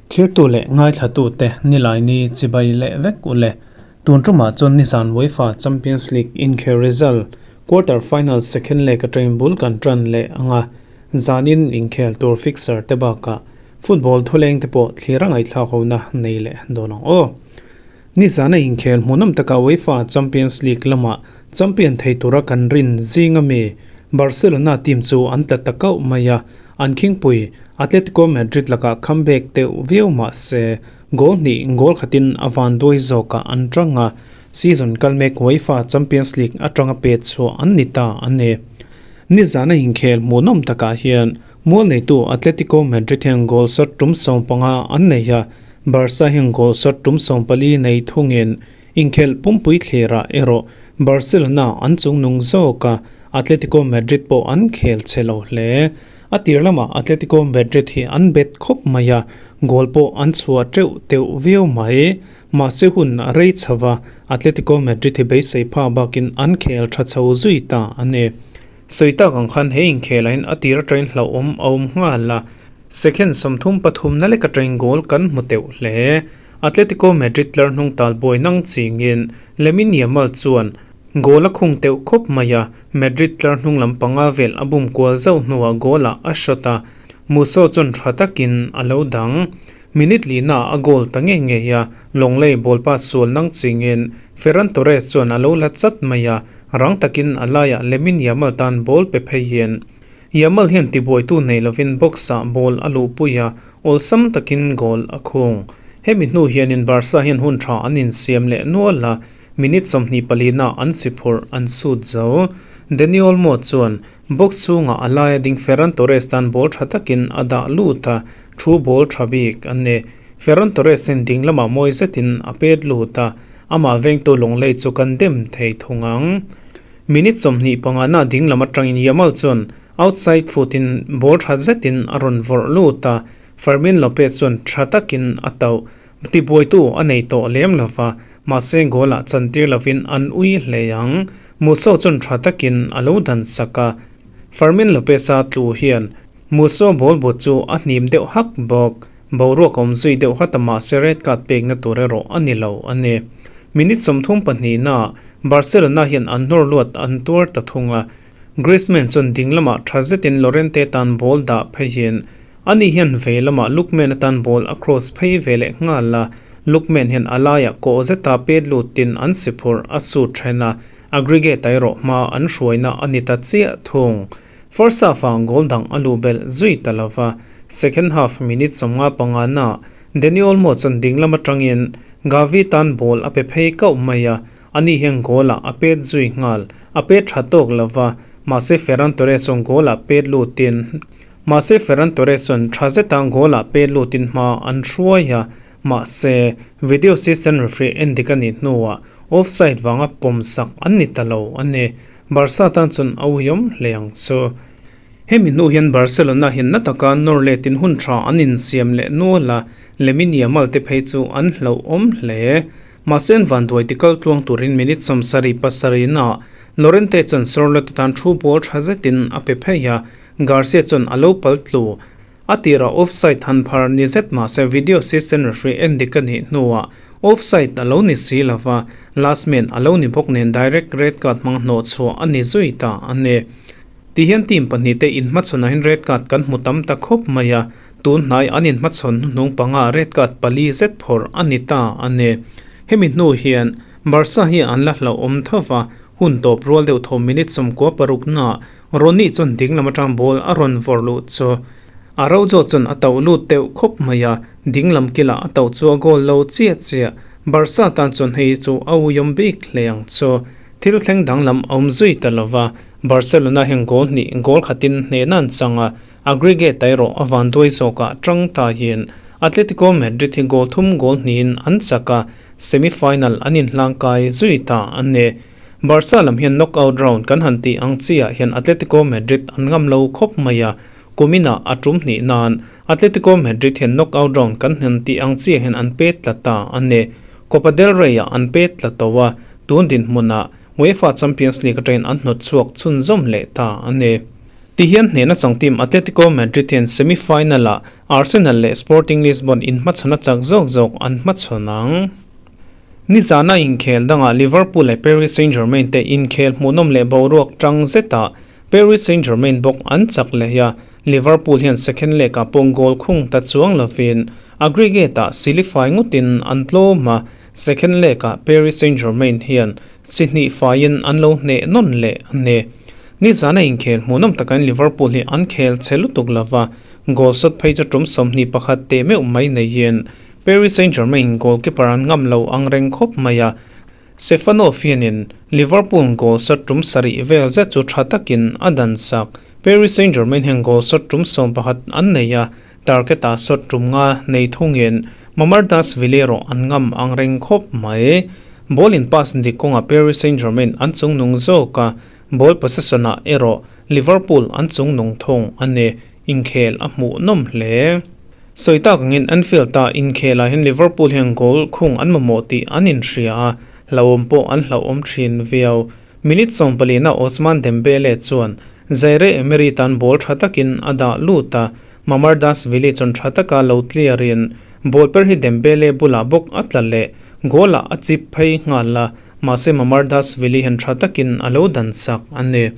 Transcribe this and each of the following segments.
Thirtu leh ngaithlatute Nilaini chibai leh vek u le. Tun tumah chuan nizan UEFA Champions League inkhel result quarter final second leg atangin bul kan tan leh ang a, zanin inkhel tur fixture te bakah football thuleng te pawh thlir a ngaihthlak hona nei leh dawn ang aw. Nizana inkhel hmuhnawm taka UEFA Champions League lama champion thei tura kan rin zing ami Barcelona team chu an tla ta kauh mai a, an khingpui Atletico Madrid lakah comeback deuh viau mah se goal hnih goal khatin a van duai zawkah an tang a, season kal mek UEFA Champions League atanga pet chhuah an ni ta a ni. Nizana inkhel hmuhnawm takah hian Mual neitu Atletico Madrid hian goal shot tum 15 an nei a, Barca hian goal shot tum 14 nei thungin inkhelh pumpui thlirah erawh Barcelona an chungnung zawk a, Atletico Madrid pawh an khel che lo hle. A tir lamah Atletico Madrid hi an bet khawp mai a, goal pawh an chhuah teuh teuh viau mai. Mahse hun a rei chho va, Atletico Madrid hi beisei pha bakin an khel tha chho zui ta a ni. Sawi tak ang khan he inkhel ah hian a tir atangin hlauhawm a awm nghal a, second 33 na lek atangin goal kan hmu teuh hle. Atletico Madrid tlar hnung tal buai nang chingin Lamine Yamal chuan goal a khung teuh khawp mai a, Madrid tlar hnung lam panga vel a bum kual zauh hnuah goal ah a shot a, Musso chuan tha takin a lo dang. Minute lihna a goal ta ngei ngei a, Longley ball pass sual nang chingin Ferran Torres chuan a lo la chat mai a, rang takin a laiah Lamine Yamal tan ball pe phei hian Yamal hian tibuaitu nei lovin box-ah ball a luhpui a, awlsam takin goal a khung. Hemi hnu hianin Barca hian hun tha an insiam leh nual a, minute 24 an si phurh an sut zo. Dani Olmo chuan Box chhungah a laia ding Ferran Torres tan ball tha takin a dah lut a, thu ball tha bik a ni. Ferran Torres in ding lamah mawi zetin a pet lut a, amah vengtu Lunglei chu kan dem thei thung ang. Minute 25 na ding lam atangin Yamal chuan outside foot in ball tha zetin a rawn vawrh lut a, Fermin Lopez chuan tha takin a tauh. Tibuaitu a nei tawh lem lova, mahse goal ah chantir lovin an ui hle ang. Musso chuan tha takin a lo dan sak a, Fermin Lopez-a tlu hian Musso ball but chu a hnim deuh hak bawk. Boruak a awm zui deuh hat a mahse red card pekna tur erawh a ni lo a ni. Minute 32 naah Barcelona hian an hnawr luat an tuar ta thung a, Griezmann chuan ding lamah tha zetin Llorente tan ball dah pheiin Ani hian vei lamah Lookman atan ball a cross phei ve leh nghal a, Lookman hian a laiah kawh zeta pet lutin an si phurh a sut then a, aggregate a erawh hma an hruaina a ni ta chiah thung. First half-ah goal dang a luh belh zui ta lo va, second half minute 55 naah Dani Olmo chuan ding lam atangin Gavi tan ball a pe phei kauh mai a, ani hian goal-ah a pet zui nghal, a pet tha tawk lo va, mahse Ferran Torres chuan goal-ah pet lutin Mahse Ferran Torres chuan tha zeta goal-ah pet lutin hma an hruai a, mahse video assistant referee en dik a nih hnuah offside vanga pawm sak an ni ta lo a ni. Barca tan chuan a uiawm hle ang chu. Hemi hnu hian Barcelona hian na taka nawr letin hun tha an insiam leh nual a, Lamine Yamal te phei chu an hlauhawm hle. Mahse an vanduai tikal tluang turin minute 77 naah Llorente chuan Sorloth atan thu ball tha zetin a pe phei a, Garcia chuan a lo pal tlu. A tirah offside han phar ni zet mahse video assistant referee en dik a nih hnuah offside a lo ni si lova, last man a lo ni bawk nen direct red card hmang hnawh chhuah a ni zui ta a ni. Tihian team pahnih te inhmachhawnah hian red card kan hmu tam ta khawp mai a, tun hnai an inhmachhawn hnuhnung panga red card pali zet phawrh a ni ta a ni. Hemi hnu hian Barca hi an la hlauhawm tho va, hun tawp rual deuh thaw minute 96 naah Ronnie chuan ding lam atang ball a rawn vawrh luh chu Araujo chuan a tauh lut deuh khawp mai a, ding lam kilah a tauh chu a goal lo chiah chiah. Barca tan chuan hei chu a uiawm bik hle ang chu. Thil thleng danglam a awm zui ta lo va, Barcelona hian goal hnih goal khatin hnehna an chang a, aggregate erawh a vanduai zawkah tang tahin Atletico Madrid hi goal thum goal hnihin an chak a, semi-final an inhlangkai zui ta a ni. Barca lam hian knockout round kan han tih ang chiah hian Atletico Madrid an ngam lo khawp mai a, kuminah a tum hnih nan Atletico Madrid hian knockout round kan han tih ang chiah hian an pet tla ta a ni. Copa del Rey-ah an pet tla tawh a, tun dinhmunah UEFA Champions League atangin an hnawt chhuak chhunzawm leh ta a ni. Tihian hnehna chang team Atletico Madrid hian semi-final-ah Arsenal leh Sporting Lisbon inhmachhawn a chak zawk zawk an hmachhawn ang. Nizana inkhel dangah Liverpool leh Paris Saint-Germain te inkhel hmuhnawm leh boruak tang zetah Paris Saint-Germain bawk an chak leh a, Liverpool hian second leg-ah pawh goal khung ta chuang lovin aggregate-ah silifai ngawtin an tlawm a, second leg-ah Paris Saint-Germain hian si hnih faiin an lo hneh nawn leh a ni. Nizana inkhel hmuhnawm takin Liverpool hi an khel che lutuk lova, goal shot phei chu tum 21 teh meuh mai neiin Paris Saint-Germain goalkeeper an ngam lo ang reng khawp mai a, Stefanov hianin Liverpool goal shot tum sarih vel zet chu tha takin a dan sak. Paris Saint-Germain hian goal shot tum 11 an nei a, target-ah shot tum nga nei thungin Mamardashvili erawh an ngam ang reng khawp mai. Ball in pass dik kawngah Paris Saint-Germain an chungnung zawk a, ball possession-ah erawh Liverpool an chungnung thung a ni. Inkhel a hmuhnawm hle. Sawi tak angin Anfield-a inkhelah hian Liverpool hian goal khung an mamawh tih an inhria a, hlauhawm pawh an hlauhawm thin viau. Minute 14-a Ousmane Dembele chuan Zaire Emery tan ball tha takin a dah lut a, Mamardashvili chuan tha taka lo clear-in ball per hi Dembele bulah bawk a tla leh, goal-ah a chip phei nghal a, mahse Mamardashvili hian tha takin a lo dan sak a ni.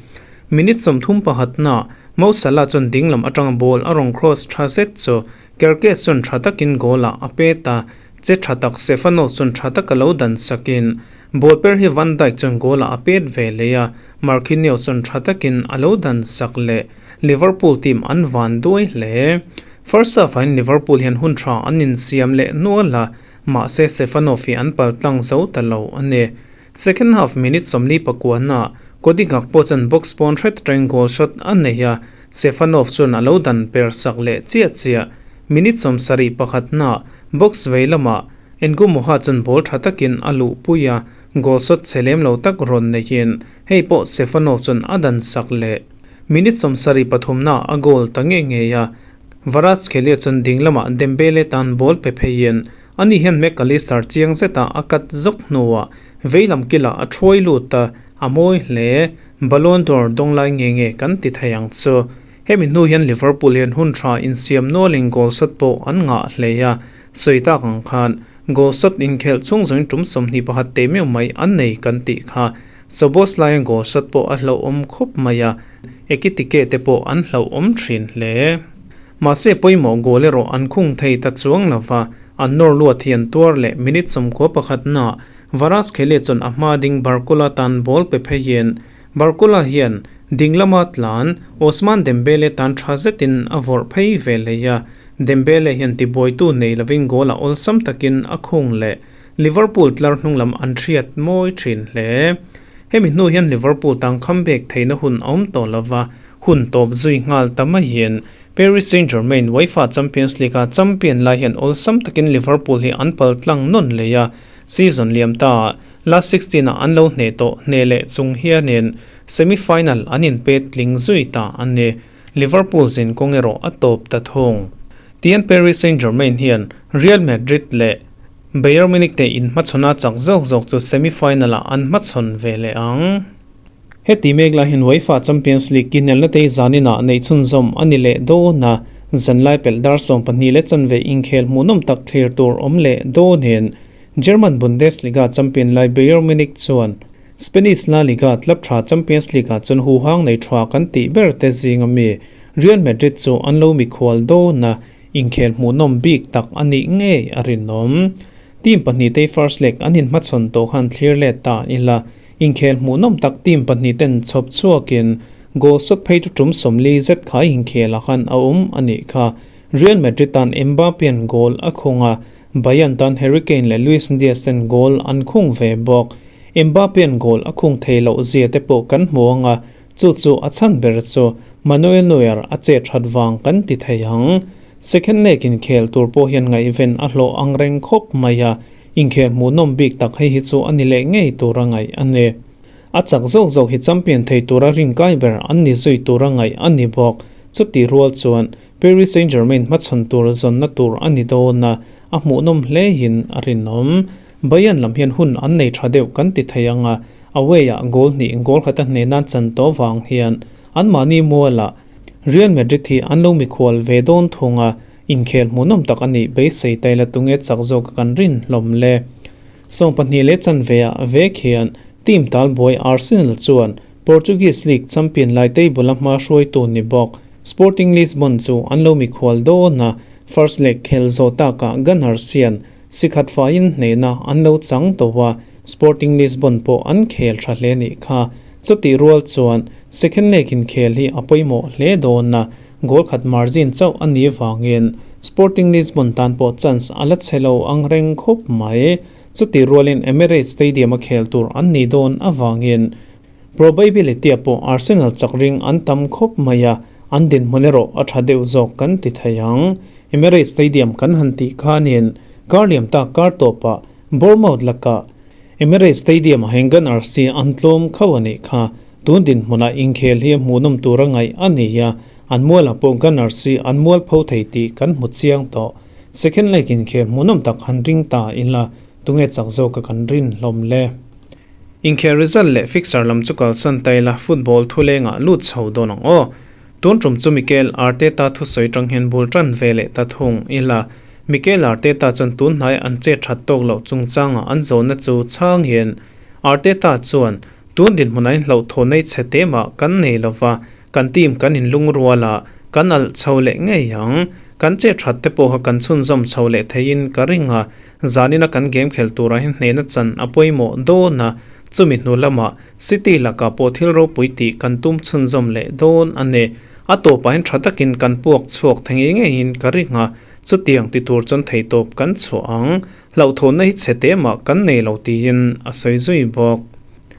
Minute 31-na Mo Salah chuan dinglam atanga ball a rawn cross tha zet chu Kerkez chuan tha takin goal-ah a pet a, che tha tak Stefanos chuan tha taka lo dan sakin ball per hi Van Dijk chuan goal-ah a pet ve leh a, Marquinhos chuan tha takin a lo dan sak leh. Liverpool team an van duai hle. First half-ah hian Liverpool hian hun tha an insiam leh nual a, mahse Stefanov hi an pal tlang zo ta lo a ni. Second half minute 49-ah Cody Gakpo chuan box pawn hret atangin goal shot a nei a, Stefanov chuan a lo dan per sak leh chiah chiah. Minute 71-ah box vei lamah Ngumoha chuan ball tha takin a luhpui a, goal shot chhe lem lo tak rawn neihin hei pawh Stefanov chuan a dan sak leh. Minute 73-ah a goal ta ngei ngei a, Kvaratskhelia chuan ding lamah Dembele tan ball pe pheiin Ani hian Mac Allister chiang zetah a cut zawk hnuah veilam kilah a thuai lut a, a mawi hle. Ballon d'Or dawng lai nge nge kan ti thei ang chu. Hemi hnu hian Liverpool hian hun tha insiam nualin goal shot pawh an ngah hle a, sawi tak ang khan goal shot inkhelh chhung zawngin tum 21 teh meuh mai an nei kan tih kha. Szoboszlai goal shot pawh a hlauhawm khawp mai a, Ekitike te pawh an hlauhawm thin hle. Mahse pawimawh goal erawh an khung thei ta chuang lo va, an nawr luat hi an tuar leh minute 91-ah Kvaratskhelia chuan a hma ding Barcola tan ball pe pheiin Barcola hian ding lama tlan Ousmane Dembele tan tha zetin a vawrh phei ve leh a, Dembele hian tibuaitu nei lovin goal a awlsam takin a khung leh Liverpool tlar hnung lam an hriat mawi thin hle. Hemi hnu hian Liverpool tan comeback theihna hun a awm tawh lo va, Hun tawp zui nghal ta maiin Paris Saint-Germain UEFA Champions League-a champion lai hian awlsam takin Liverpool hi an pal tlang nawn leh a, season liam ta last 16-ah an lo hneh tawh hneh leh chung hianin semi-final an inpet tling zui ta a ni. Liverpool zin kawng erawh a tawp ta thung. Tian Paris Saint-Germain hian Real Madrid leh Bayern Munich te inhmachhawna chak zawk zawk chu semi-final-ah an hmachhawn ve leh ang. Heti mek lai hian UEFA Champions League kinelna te hi zaninah neih chhunzawm a ni leh dawn a, zanlai pelh dar 12 leh chanve inkhel hmuhnawm tak thlir tur awm leh dawnin German Bundesliga champion lai Bayern Munich chuan Spanish La Liga club tha Champions League-ah chuan huhang nei tha kan tih ber te zinga mi Real Madrid chu an lo mikhual dawn a, inkhel hmuhnawm bik tak a nih ngei a rinawm. Team pahnih te first leg an inhmachhawn tawh khan thlir let ta ila. Inkhel hmuhnawm tak team pahnih ten chhawp chhuakin goal shot phei chu tum 40 zet khai inkhelah khan a awm a nih kha. Real Madrid tan Mbappe-a'n goal a khung a, Bayern tan Harry Kane leh Luis Diaz ten goal an khung ve bawk. Mbappe-a'n goal a khung thei loh zia te pawh kan hmu ang a, chu chu a chhan ber chu Manuel Neuer a chet that vang kan ti thei ang. Second leg inkhel tur pawh hian ngaihven a hlawh ang reng khawp mai a, Inkhel hmuhnawm bik tak hei hi chu a ni leh ngei tura ngaih a ni. A chak zawk zawk hi champion thei tura rinkai ber an ni zui tura ngaih a ni bawk. Chuti rual chuan Paris Saint-Germain hmachhawn tur zawnna tur a ni dawn a, a hmuhnawm hlein a rinawm. Bayern lam hian hun an nei tha deuh kan ti thei ang a, away-ah goal hnih goal khata hne nan chan tawh vang hian anmahni mualah. Real Madrid hi an lo mikhual ve dawn thung a, inkhel hmuhnawm tak a nih beisei ta ila tunge chak zawk a kan rin hlawm le. 12 leh chanve ah vek hian team talbuai Arsenal chuan Portuguese League champion lai table a hma hruaitu ni bawk Sporting Lisbon chu an lo mikhual dawn a, first leg khel zawh takah Gunners hian sikhat faiin hnehna an lo chang tawh a, Sporting Lisbon pawh an khel tha hle nih kha. Chutih rual chuan second leg inkhel hi a pawimawh hle dawn a, goal khat margin chauh a nih vangin Sporting Lisbon tan pawh chance a la chhe lo ang reng khawp mai. Chutih rualin Emirates Stadium a khel tur an nih dawn avangin probability-ah pawh Arsenal chak ring an tam khawp mai a, an dinhmun erawh a tha deuh zawk kan ti thei ang. Emirates Stadium kan han tih khanin kar liam tak kar tawpah Bournemouth lakah Emirates Stadium-ah hian Gunners hi an tlawm khauh a nih kha. Tun dinhmunah inkhel hi a hmuhnawm tur a ngaih a ni a, an mualah pawh Gunners hi an mual pho thei tih kan hmu chiang tawh. Second leg inkhel hmuhnawm tak han ring ta ila, tunge chak zawka kan rin hlawm le? Inkhel result leh fixture lam chu kalsan ta ila, football thulengah lut chho dawn ang aw. Tun tum chu Mikel Arteta thusawi tang hian bul tan ve leh ta thung ila, Mikel Arteta chuan tun hnai an che that tawk loh chungchangah an zawhna chu chhang hian Arteta chuan, Tun dinhmun a inhlauhthawn nei chhe te mah kan nei lova, kan team kan inlungrual a, kan alh chho leh ngei ang. Kan che that te pawh kha kan chhunzawm chho leh theiin ka ring a, zanina kan game khel turah hian hnehna chan a pawimawh dawn a, chumi hnu lamah City lakah pawh thil ropui tih kan tum chhunzawm leh dawn a ni. A tawpah hian tha takin kan puak chhuak thei ngei ngeiin ka ring a, chutiang ti tur chuan theihtawp kan chhuah ang. Hlauhthawnna hi chhe te mah kan nei lo tiin a sawi zui bawk.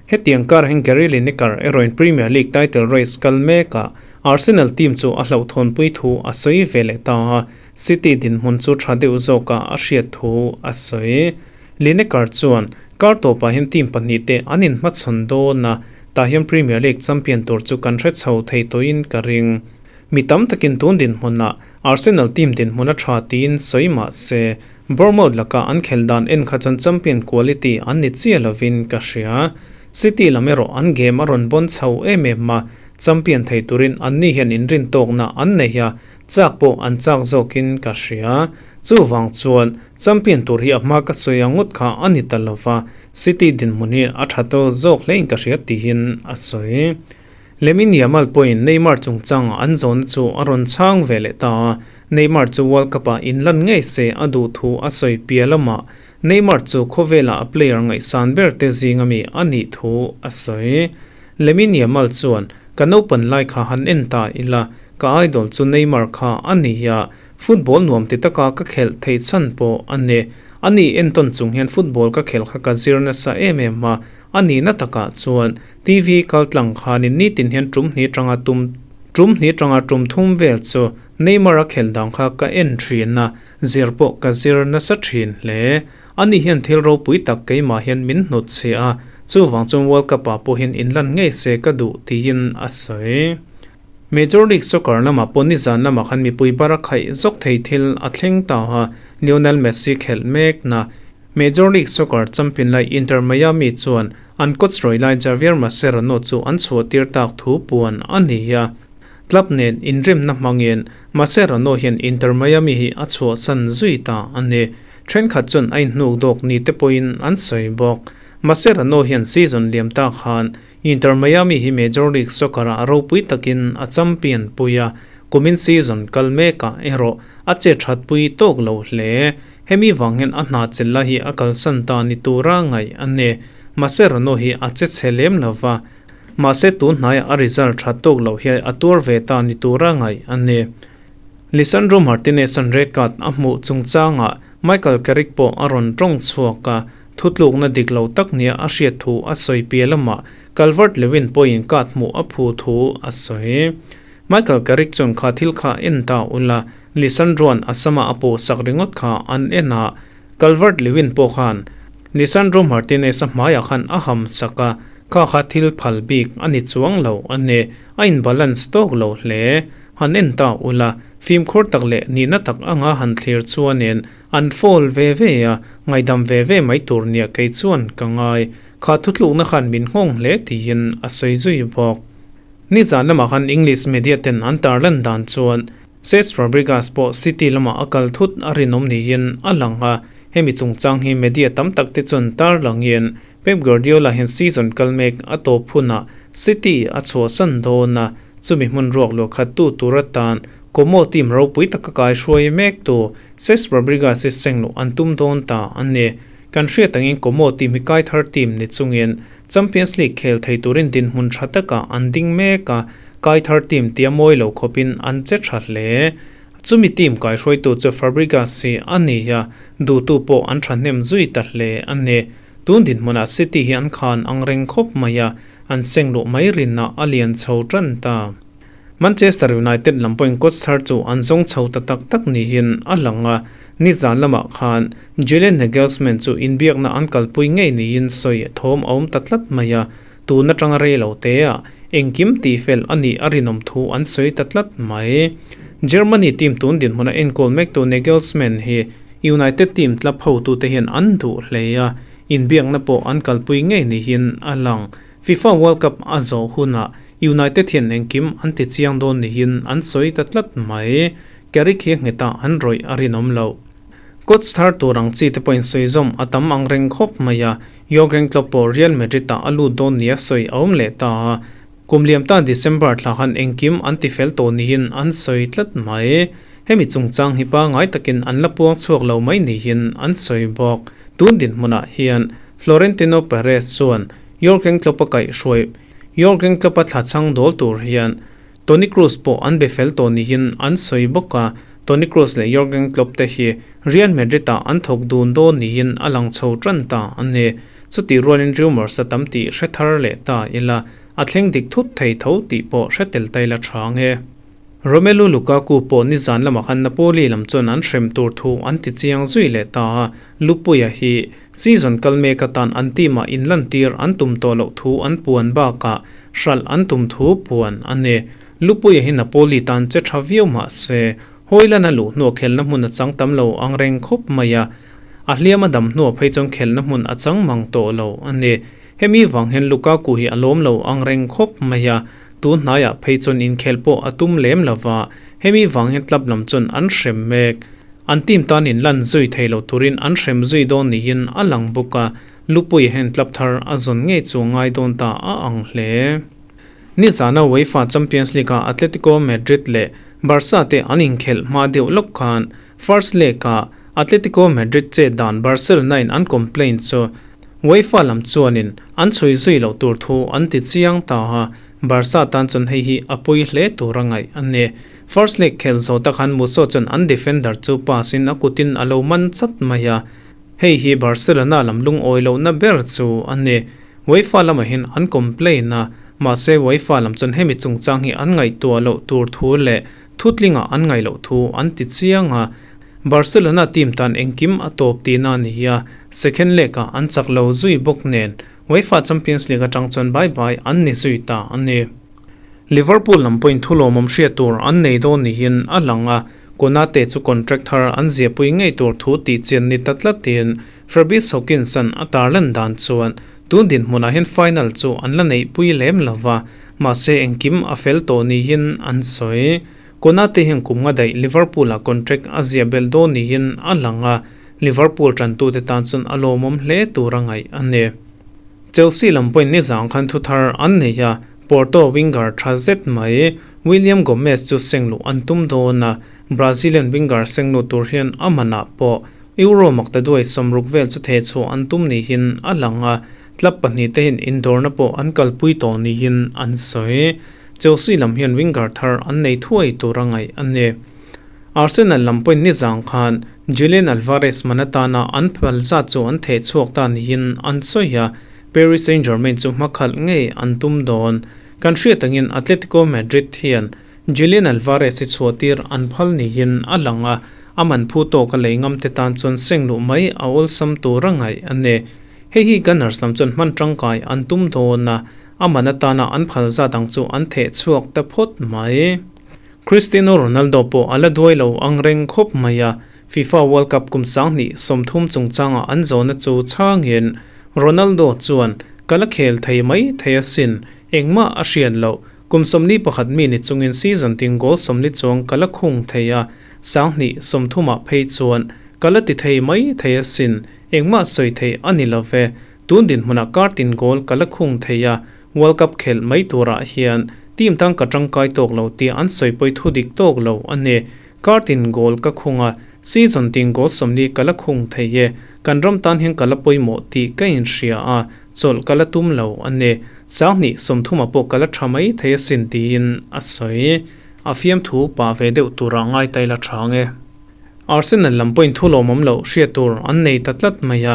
Hetiang kar hian Gary Lineker erawhin Premier League title race kal mekah Arsenal team chu a hlauhthawnpui thu a sawi ve leh ta a, City dinhmun chu tha deuh zawkah a hriat thu a sawi. Lineker chuan kar tawpah hian team pahnihte an inhmachhawn dawn a, tah hian Premier League champion tur chu kan hre chho thei tawhin ka ring. Mi tam takin tun dinhmunah Arsenal team dinhmun a tha tiin sawi mah se, Bournemouth laka an khelh dan en kha chuan champion quality an ni chiah lovin ka hria. City lam erawh an game a rawn bawn chho em em a, champion thei turin anni hian inrin tawkna an nei a, chak pawh an chak zawkin ka hria. Chuvang chuan champion tur hi a hma ka sawi ang ngawt kha a ni ta lova, City dinhmun hi a tha tawk zawk hlein ka hria tiin a sawi. Lamine Yamal pawhin Neymar chungchanga an zawhna chu a rawn chhang ve leh ta a, Neymar chu World Cup-ah inlan ngei se a duh thu a sawi piah lamah Neymar chu khawvela a player ngaihsan ber te zinga mi a nih thu a sawi. Lamine Yamal chuan, Ka naupan lai kha han en ta ila, ka idol chu Neymar kha a ni a, football nuam ti taka ka khelh theih chhan pawh a ni. Ani entawn chung hian football ka khelh kha ka zir nasa em em a, A nihna takah chuan TV kal tlang khanin nitin hian tum hnih tanga tum tum hnih tanga tum thum vel chu Neymar a khelh dang kha ka en thin a, zir pawh ka zir nasa thin hle. Ani hian thil ropui tak keimah hian min hnut chhiah a, chuvang chuan World Cup ah pawh hian inlan ngei se ka duh tiin a sawi. Major League Soccer lamah pawh nizan lamah khan mipui bara khaih zawk thei thil a thleng ta a, Lionel Messi khelh mekna Major League Soccer champion lai Inter Miami chuan an coach rawi lai Javier Mascherano chu an chhuahtir tak thu puan a ni a. Club nen inremna hmangin Mascherano hian Inter Miami hi a chhuahsan zui ta a ni. Thenkhat chuan a inhnuk dawk ni te pawhin an sawi bawk. Mascherano hian season liam tak khan Inter Miami hi Major League Soccer-ah ropui takin a champion pui a, kumin season kal mekah erawh a che thatpui tawk lo hle. Hemi vang hian a hna chella hi a kalsan ta ni tura ngaih a ni. Mascherano hi a che chhe lem lo va, mahse tun hnaiah a result tha tawk loh hian a tuar ve ta ni tura ngaih a ni. Lisandro Martinez-a'n red card a hmuh chungchangah Michael Carrick pawh a rawn tawng chhuak a, thutlukna dik lo tak nia a hriat thu a sawi piah lamah Calvert-Lewin pawhin card hmuh a phu thu a sawi. Michael Carrick chuan kha thil kha en ta ula, Lisandroan a sama a pawh sak ringawt kha an en a, Calvert-Lewin pawh khan Lisandro Martinez-a hmaiah khan a ham sak a, kha kha thil phal bik a ni chuang lo a ni, a in balance tawk lo hle. Han en ta ula, fimkhur tak leh nihna tak anga han thlir chuanin an fall ve ve a, ngaihdam ve ve mai tur nia kei chuan ka ngai. Kha thutlukna khan min nghawng hle tiin a sawi zui bawk. Nizan lamah khan English media ten an tarlan dan chuan Cesc Fabregas pawh City lamah a kal thut a rinawm niin a lang a, hemi chungchang hi media tam tak te chuan tarlangin Pep Guardiola hian season kal mek a tawp hunah City a chhuahsan dawn a, chumi hmun ruak luah khat tu tur atan Como team ropui taka kaihruai mek tu Cesc Fabregas hi seng luh an tum dawn ta a ni. Kan hriat angin Como team hi kai thar team ni chungin Champions League khel thei turin dinhmun tha takah an ding mek a, kai thar team tia mawi lo khawpin an che tha hle. Chumi team kaihruaitu chu Fabregas hi a ni a, duhtu pawh an thahnem zui ta hle a ni. Tun dinhmunah City hi an khan ang reng khawp mai a, an seng luh mai rinna a lian chho tan ta. Manchester United lam pawhin coach thar chu an zawng chho ta tak tak niin a lang a, nizan lamah khan Julian Nagelsmann chu inbiakna an kalpui ngei niin sawi thawm a awm ta tlat mai a, tun atanga rei lo teah engkim tihfel a nih a rinawm thu an sawi ta tlat mai. Germany team tun dinhmuna enkawl mektu Nagelsmann hi United team club hotute hian an duh hle a, inbiakna pawh an kalpui ngei niin a lang. FIFA World Cup a zawh hunah United hian engkim an ti chiang dawn niin an sawi ta tlat mai. Carrick hi nghetah an rawih a rinawm loh. Coach thar tur ang chi te pawhin sawi zawm a tam ang reng khawp mai a, Jurgen Klopp pawh Real Madrid ah a lut dawn nia sawi a awm leh ta a. Kum liam ta December thla khan engkim an ti fel tawh niin an sawi tlat mai. Hemi chungchang hi pangai takin an la puang chhuak lo mai niin an sawi bawk. Tun dinhmunah hian Florentino Perez chuan Jurgen Klopp-a kaihhruai Jurgen Klopp-a thla chhang dawl tur hian Toni Kroos pawh an be fel tawh niin an sawi bawk a, Toni Kroos leh Jurgen Klopp te hi Real Madrid-ah an thawk dun dawn niin a lang chho tan ta a ni. Chutih rualin rumours a tam tih hre thar leh ta ila, a thleng dik thut thei tho tih pawh hre tel ta ila tha ang e. Romelu Lukaku pawh nizan lamah khan Napoli lam chuan an hrem tur thu an ti chiang zui leh ta a, Lupuia hi season kal mek atan an team ah inlantir an tum tawh loh thu an puan bakah hralh an tum thu puan a ni. Lupuia hi Napoli tan che tha viau mah se, Hojlund a luh hnuah khelna hmun a chang tam lo ang reng khawp mai a, a hliam a dam hnuah phei chuan khelna hmun a chang mang tawh lo a ni. Hemi vang hian Lukaku hi a lawm lo ang reng khawp mai a, Tun hnaiah phei chuan inkhel pawh a tum lem lo va, hemi vang hian club lam chuan an hrem mek. An team tan inlan zui thei lo turin an hrem zui dawn niin a lang bawk a, Lupui hian club thar a zawn ngei chu ngai dawn ta a ang hle. Nizana UEFA Champions League-ah Atletico Madrid leh Barca te an inkhelh hma deuh lawk khan first leg-ah Atletico Madrid chet dan Barcelona-in an complaint chu UEFA lam chuanin an chhui zui loh tur thu an ti chiang ta a, Barca tan chuan hei hi a pawi hle tur a ngaih a ni. First leg khelh zawh tak khan Musso chuan an defender chu pass in a kutin a lo man chat mai a, hei hi Barcelona lam lungawi lohna ber chu a ni. UEFA lamah hian an complain a, mahse UEFA lam chuan hemi chungchang hi an ngaihtuah loh tur thu leh Thutlingah an ngaih loh thu an ti chiang a, Barcelona team tan engkim a tawp tihna a ni a, second leg-ah an chak lo zui bawk nen UEFA Champions League atang chuan bye bye an ni zui ta a ni. Liverpool lam pawhin thu lawmawm hriat tur an nei dawn niin a lang a, Konate chu contract thar an ziahpui ngei tur thu tih chian ni ta tlatin Fabrice Hawkins-a'n a tarlan dan chuan tun dinhmunah hian final chu an la neihpui lem lo va, mahse engkim a fel tawh niin an sawi. Konate hian kum nga daih Liverpool-ah contract a ziah belh dawn niin a lang a, Liverpool tantute tan chuan a lawmawm hle tur a ngaih a ni. Chelsea lam pawhin nizang khan thu thar an nei a, Porto winger tha zet mai William Gomez chu seng luh an tum dawn a, Brazilian winger seng luh tur hian a manah pawh Euro makta duai sawmruk vel chu theh chhuah an tum niin a lang a, club pahnihte hian indawrna pawh an kalpui tawh niin an sawi. Chelsea lam hian winger thar an nei thuai tur a ngaih a ni. Arsenal lam pawhin nizang khan Julian Alvarez man atana an phal zat chu an theh chhuak ta niin an sawi a, Paris Saint-Germain chu hmakhalh ngei an tum dawn. Kan hriat angin Atletico Madrid hian Julian Alvarez hi chhuahtir an phal niin a lang a, a man phu tawk a lei ngam te tan chuan seng luh mai a awlsam tur a ngaih a ni. Hei hi Gunners lam chuan hman tangkai an tum dawn a, a man atana an phal zat ang chu an theh chhuak ta phawt mai. Cristiano Ronaldo pawh a la duai lo ang reng khawp mai a, FIFA World Cup kum 2030 chungchanga an zawhna chu chhangin Ronaldo chuan, Ka la khel thei mai thei asin, engmah a hriat loh. Kum 41 mi ni chungin season tin goal 40 chuang ka la khung thei a, 2030 ah phei chuan ka la ti thei mai thei asin, engmah sawi thei a ni lo ve. Tun dinhmunah kar tin goal ka la khung thei a, World Cup khelh mai turah hian team tang ka tangkai tawk lo tih an sawipawi thu dik tawk lo a ni. Kar tin goal ka khung a, season tin goal 40 ka la khung thei e, kan ram tan hian ka la pawimawh tih ka inhria a, chawlh ka la tum lo a ni. 2030 ah pawh ka la tha mai thei asin tiin a sawi. A fiamthu pah ve deuh turah ngai ta ila tha ang e. Arsenal lam pawhin thu lawmawm loh hriat tur an nei ta tlat mai a,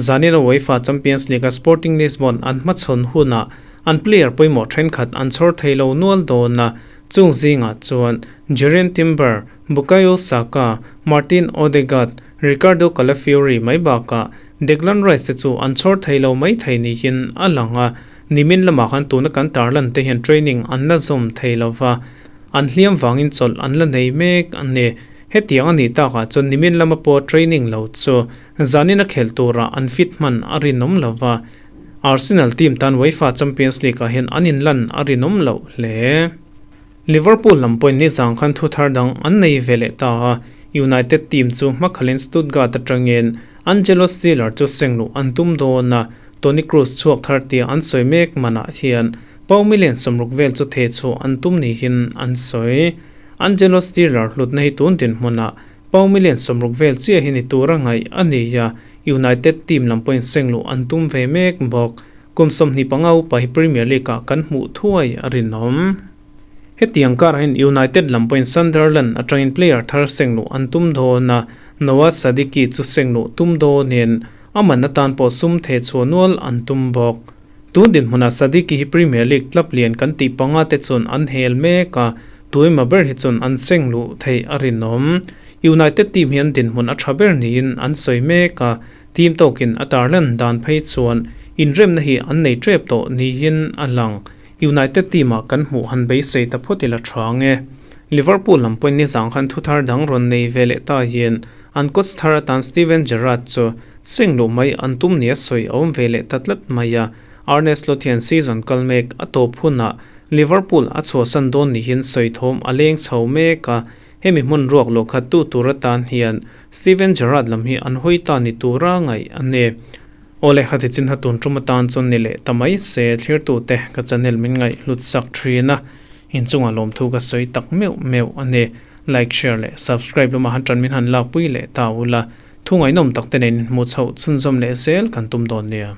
zanin a UEFA Champions League-a Sporting Lisbon an hmachhawn hunah an player pawimawh thenkhat an chhawr thei lo nual dawn a, chung zingah chuan Jurrien Timber, Bukayo Saka, Martin Odegaard, Riccardo Calafiori mai bakah Declan Rice te chu an chhawr thei lo mai thei niin a lang a, nimin lamah khan tuna kan tarlan te hian training an la zawm thei lo va. An hliam vangin chawlh an la nei mek a ni. Hetiang a nih takah chuan nimin lama pawh training lo chu zanin a khelh turah an fit hman a rinawm lo va. Arsenal team tan UEFA Champions League ah hian an inlan a rinawm loh hle. Liverpool lam pawhin nizang khan thu thar dang an nei ve leh ta a, United team chu hmakhalin Stuttgart atangin Angelo Stiller chu sengluh an tum dawn a, Toni Kroos chhuak thar tia an sawi mek manah hian Pau million 60 vel chu theh chhuah an tum niin an sawi. Angelo Stiller hlutna hi tun dinhmunah Pau million 60 vel chiah hi ni tura ngaih a ni a, United team lam pawhin sengluh an tum ve mek bawk. Kum 25 upa hi Premier League ah kan hmuh thuai a rinawm. Hetiang karah hian United lam pawhin Sunderland atangin player thar sengluh an tum dawn a, Noah Sadiki chu sengluh tum dawnin a man atan pawh sum theh chhuah nual an tum bawk. Tun dinhmunah Sadiki hi Premier League club lian kan tih panga te chuan an hel mek a, tuima ber hi chuan an seng luh theih a rinawm. United team hi an dinhmun a tha ber niin an sawi mek a, team tawkin a tarlan dan phei chuan inremna hi an nei tep tawh niin a lang. United team ah kan hmuh han beisei ta phawt ila tha ang e. Liverpool lam pawhin nizang khan thu thar dang rawn nei ve leh ta hian an coach thar atan Steven Gerrard chu Sing luh mai an tum nia sawi a awm ve leh ta tlat mai a, Arne Slot hian season kal mek a tawp hunah Liverpool a chhuahsan dawn nihin sawi thawm a leng chho mek a, hemi hmun ruak luah khat tu tur atan hian Steven Gerrard lam hi an hawi ta ni tura ngaih a ni. Awle hati chin ha tun tum atan chuan ni leh ta mai se thlirtute ka channel min ngaih hlut sak thin a, inchungah lawmthu ka sawi tak meuh meuh a ni. Like, share leh subscribe lamah han tan min han lakpui leh ta ula. Thu ngaihnawm tak te nen inhmuh chhoh chhunzawm leh zel kan tum dawn nia.